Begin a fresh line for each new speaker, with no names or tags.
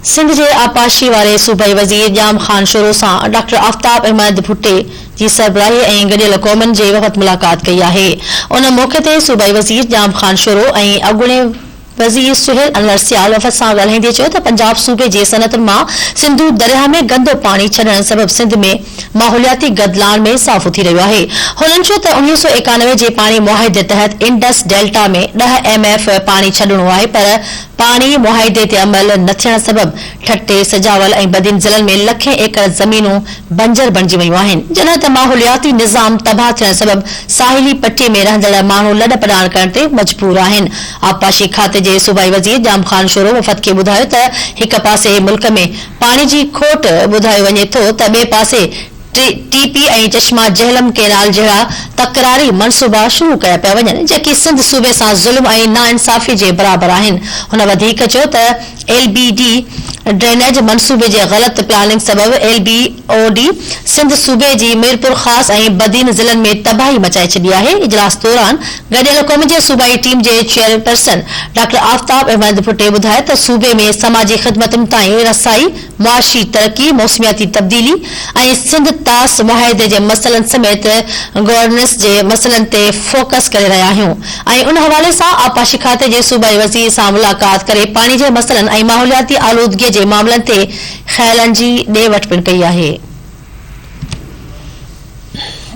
سنڌ جي آبپاشي واري صوبائي وزير ڄام خان شورو سان ڊاڪٽر آفتاب احمد ڀٽي جي سربراهي ۽ گڏيل قومن جي وفد ملاقات ڪئي آهي. ان موقعي تي صوبائي وزير ڄام خان شورو ۽ اڳوڻي وزير سهيل انور سيال وفد سان ڳالهائيندي چيو ته پنجاب صوبي جي صنعتن مان سنڌو درياهه ۾ گندو پاڻي ڇڏڻ سبب سنڌ ۾ ماحولياتي گدلاڻ ۾ اضافو ٿي رهيو آهي. هنن چيو ته 1991 جي پاڻي معاهدي تحت انڊس ڊيلٽا ۾ ڏهه ايم ايف پاڻي ڇڏڻو آهي پر پاڻي معاهدي تي عمل نه ٿيڻ سبب ٺٽي، سجاول ۽ بدين ضلعن ۾ لکين ايڪڙ زمينون بنجر بڻجي ويون آهن، جڏهن ته ماحولياتي نظام تباهه ٿيڻ سبب ساحلي پٽي ۾ رهندڙ ماڻهو لڏ پلاڻ ڪرڻ تي مجبور آهن. آبپاشي کاتي جي صوبائي وزير ڄام خان شورو وفد کي ٻڌايو ته هڪ پاسي ملڪ ۾ پاڻي جي کوٽ ٻڌايو وڃي ٿو ته ٻئي پاسي ٽي پي ۽ چشما جهلم ڪئنال جهڙا تڪراري منصوبا شروع ڪيا پيا وڃن جيڪي سنڌ صوبي سان ظلم ۽ ناانصافي جي برابر آهن. هن وڌيڪ چيو ته ايل بي ڊي ڊرينيج منصوبي جي غلط پلاننگ سبب L B O D Sindh صوبي جي ميرپورخاص ۽ بدين ضلعن ۾ تباهي مچائي ڇڏي آهي. اجلاس دوران گڏيل قومن جي صوبائي ٽيم جي چيئرپرسن ڊاڪٽر آفتاب احمد ڀٽي ٻڌايو ته صوبي ۾ سماجي خدمتن تائين رسائي معاشي ترقي، موسمياتي تبديلي ۽ سنڌ طاس معاهدي جي مسئلن سميت گورننس جي مسئلن تي فوڪس ڪري رهيا آهيون ۽ ان حوالي سان آبپاشي کاتي جي صوبائي وزير سان ملاقات ڪري پاڻي جي مسئلن ۽ ماحولياتي آلودگي جي معاملن تي خيالن جي ڏي وٺ پڻ ڪئي آهي.